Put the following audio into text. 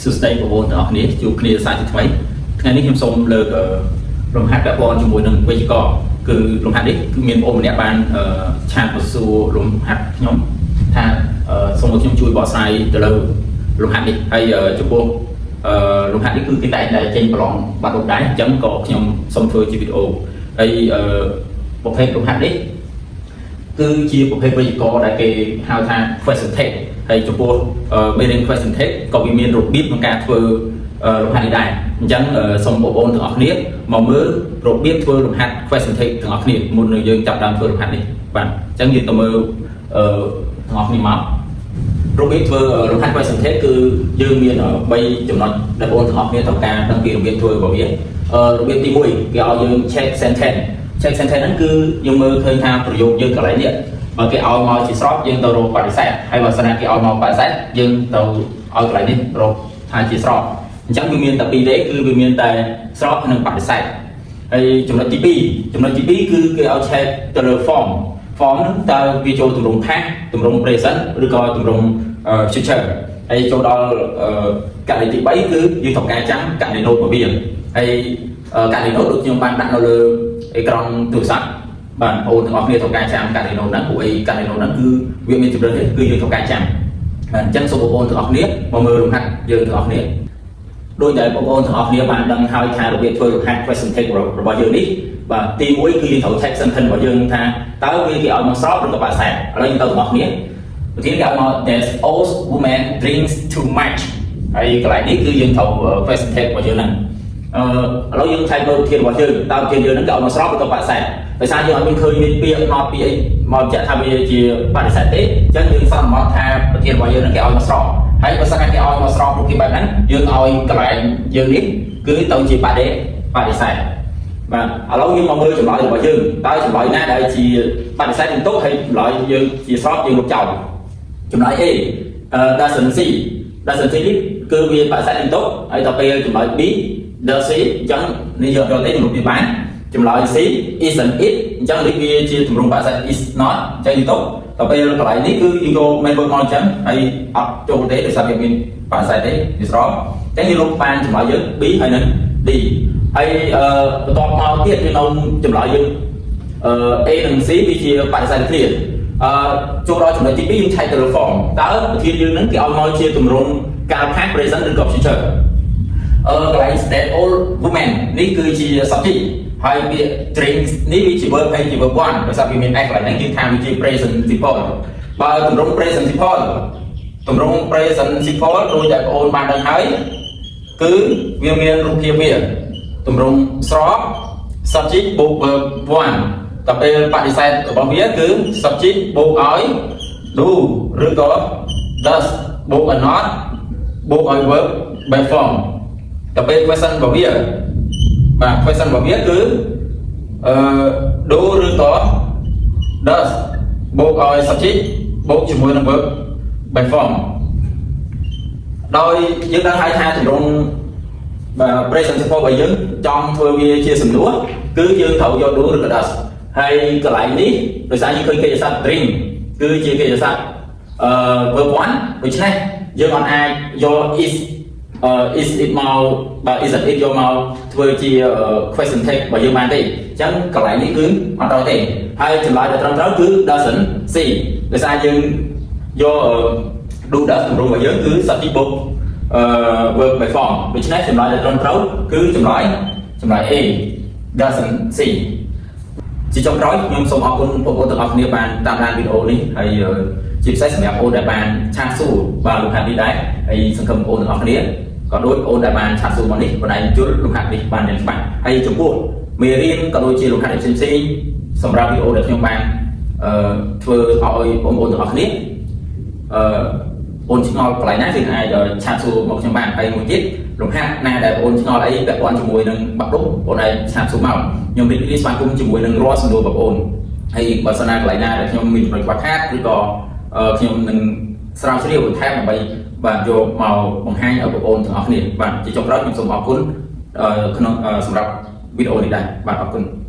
សួស្តីបងប្អូនទាំងអស់គ្នាជួបគ្នាសាជាថ្មីថ្ងៃនេះខ្ញុំសូមលើកអឺលំហាត់ពាក់ព័ន្ធជាមួយនឹងវេយ្យាករណ៍គឺលំហាត់នេះគឺមានបងប្អូនម្នាក់បានអឺ chat មកសួរលំហាត់ខ្ញុំថាអឺសូមឲ្យខ្ញុំជួយបកស្រាយទៅលើលំហាត់នេះហើយអឺចំពោះអឺលំហាត់នេះគឺគេតែងតែចេញប្រឡងបាត់រូបដែរអញ្ចឹងក៏ខ្ញុំសូមធ្វើជាវីដេអូហើយអឺប្រភេទលំហាត់នេះ គឺជាប្រភេទវេយ្យាករណ៍ដែលគេហៅថា question tag ហើយចំពោះមេរៀន question tag ក៏វាមានរបៀបក្នុងការធ្វើលំហាត់នេះដែរអញ្ចឹងសូមបងប្អូនទាំងអស់គ្នាមកមើលរបៀបធ្វើលំហាត់ question tag ទាំងអស់គ្នាមុននឹងយើងចាប់ផ្ដើមធ្វើលំហាត់នេះបាទអញ្ចឹងយើងទៅមើលទាំងអស់គ្នាមករបៀបធ្វើលំហាត់ question tag គឺយើងមាន3ចំណុចដែលបងប្អូនទាំងអស់គ្នាត្រូវការដឹងពីរបៀបធ្វើរបស់វារបៀបទី1គេឲ្យយើង check sentence check sentence ហ្នឹងគឺយើងមើលឃើញថាប្រយោគយើងកន្លែងនេះបើគេឲ្យមកជាស្របយើងទៅរកបដិសេធហើយបើសិនណាគេឲ្យមកបដិសេធយើងទៅឲ្យកន្លែងនេះរកថាជាស្របអញ្ចឹងវាមានតែពីរទេគឺវាមានតែស្របនិងបដិសេធហើយចំណុចទី2ចំណុចទី2គឺគេឲ្យ check ទៅលើ form form ហ្នឹងតើវាចូលទម្រង់ past ទម្រង់ present ឬក៏ទម្រង់ future ហើយចូលដល់ករណីទី3គឺយើងត្រូវការចាំករណី note របស់វាហើយករណី note ដូចខ្ញុំបានដាក់នៅលើអេក្រង់ទូរស័ព្ទបាទបងប្អូនទាំងអស់គ្នាត្រូវការចាំករណី note ហ្នឹងព្រោះអីករណី note ហ្នឹងគឺវាមានជម្រើសទេគឺយើងត្រូវការចាំបាទអញ្ចឹងសូមបងប្អូនទាំងអស់គ្នាមកមើលលំហាត់យើងទាំងអស់គ្នាដោយដែលបងប្អូនទាំងអស់គ្នាបានដឹងហើយថារបៀបធ្វើលំហាត់ question tag របស់យើងនេះបាទទី1គឺយើងត្រូវ check sentence របស់យើងថាតើវាគេឲ្យមកស្របឬក៏បដិសេធឥឡូវយើងទៅទាំងអស់គ្នាប្រធានគេឲ្យមក "That old woman drinks too much." ហើយកន្លែងនេះគឺយើងត្រូវ question tag របស់យើងហ្នឹងអឺឥឡូវយើងឆែកមើលប្រធានរបស់យើងតើប្រធានយើងហ្នឹងគេឲ្យមកស្របឬក៏បដិសេធដោយសារយើងអត់មានឃើញមានពាក្យ not ពាក្យអីមកបញ្ជាក់ថាវាជាបដិសេធទេអញ្ចឹងយើងសន្មតថាប្រធានរបស់យើងហ្នឹងគេឲ្យមកស្របហើយបើសិនណាគេឲ្យមកស្របរូបភាពបែបហ្នឹងយើងឲ្យកន្លែងយើងនេះគឺទៅជាបដិសេធបាទឥឡូវយើងមកមើលចម្លើយរបស់យើងតើចម្លើយណាដែលជាបដិសេធយើងទុកហើយចម្លើយយើងជាស្របយើងលុបចោលចម្លើយ A doesn't she doesn't she នេះគឺវាបដិសេធយើងទុកហើយដល់ពេលចម្លើយ B does she អញ្ចឹងនេះយកយកទេយើងលុបវាបានចម្លើយ C isn't it អញ្ចឹងនេះវាជាទម្រង់បដិសេធ is not អញ្ចឹងយើងទុកដល់ពេលកន្លែងនេះគឺយើងយក main verb មកអញ្ចឹងហើយអត់ចូលទេដោយសារវាមានបដិសេធទេវាស្របអញ្ចឹងយើងលុបបានចម្លើយយើង B ហើយនឹង D ហើយអឺបន្ទាប់មកទៀតវានៅចម្លើយយើងអឺ A និង C វាជាបដិសេធគ្នាអឺចូលដល់ចំណុចទី2យើងឆែកទៅលើ form តើប្រធានយើងហ្នឹងគេឲ្យមកជាទម្រង់កាល past present ឬក៏ future អឺកន្លែង that old woman នេះគឺជា subject ហើយពាក្យ drinks នេះវាជា verb ហើយជា verb 1ដោយសារវាមាន s កន្លែងហ្នឹងយើងថាវាជា present simple បើទម្រង់ present simple ទម្រង់ present simple ដូចដែលបងអូនបានដឹងហើយគឺវាមានរូបភាពវាទម្រង់ស្រប subject បូក verb 1ដល់ពេលបដិសេធរបស់វាគឺ subject បូកឲ្យ do ឬក៏ does បូកឲ្យ not បូកឲ្យ verb base form ដល់ពេល question របស់វាបាទ question របស់វាគឺអឺ do ឬក៏ does បូកឲ្យ subject បូកជាមួយនឹង verb base form ដោយយើងដឹងហើយថាទម្រង់បាទ present simple របស់យើងចង់ធ្វើវាជាសំណួរគឺយើងត្រូវយក do ឬក៏ does ហើយកន្លែងនេះដោយសារយើងឃើញកិច្ចសព្ទ drink គឺជាកិច្ចសព្ទអឺ verb 1ដូច្នេះយើងអត់អាចយក is អឺ is it មកបាទ isn't it យកមកធ្វើជា question tag របស់យើងបានទេអញ្ចឹងកន្លែងនេះគឺអត់ត្រូវទេហើយចម្លើយដែលត្រឹមត្រូវគឺ doesn't she ដោយសារយើងយក do does ទម្រង់របស់យើងគឺ subject បូកអឺ verb base form ដូច្នេះចម្លើយដែលត្រឹមត្រូវគឺចម្លើយ A doesn't she ជាចុងក្រោយខ្ញុំសូមអរគុណបងប្អូនទាំងអស់គ្នាបានតាមដានវីដេអូនេះហើយជាពិសេសសម្រាប់បងប្អូនដែលបាន chat សួរបាទលំហាត់នេះដែរហើយសង្ឃឹមបងប្អូនទាំងអស់គ្នាក៏ដូចបងប្អូនដែលបាន chat សួរមកនេះបណ្ដាញយល់លំហាត់នេះបានយ៉ាងច្បាស់ហើយចំពោះមេរៀនក៏ដូចជាលំហាត់ផ្សេងៗសម្រាប់វីដេអូដែលខ្ញុំបានអឺធ្វើឲ្យបងប្អូនទាំងអស់គ្នាអឺបងឆ្ងល់កន្លែងណាយើងអាច chat សួរមកខ្ញុំបានហើយមួយទៀតលំហាត់ណាដែលបងឆ្ងល់អីពាក់ព័ន្ធជាមួយនឹងបាក់ឌុបបងអាច chat សួរមកខ្ញុំរីករាយស្វាគមន៍ជាមួយនឹងរាល់សំណួរបងប្អូនហើយបើសិនណាកន្លែងណាដែលខ្ញុំមានចំណុចខ្វះខាតឬក៏ខ្ញុំនឹងស្រាវជ្រាវបន្ថែមដើម្បីបាទយកមកបង្ហាញឲ្យបងប្អូនទាំងអស់គ្នាបាទជាចុងក្រោយខ្ញុំសូមអរគុណក្នុងសម្រាប់វីដេអូនេះដែរបាទអរគុណ។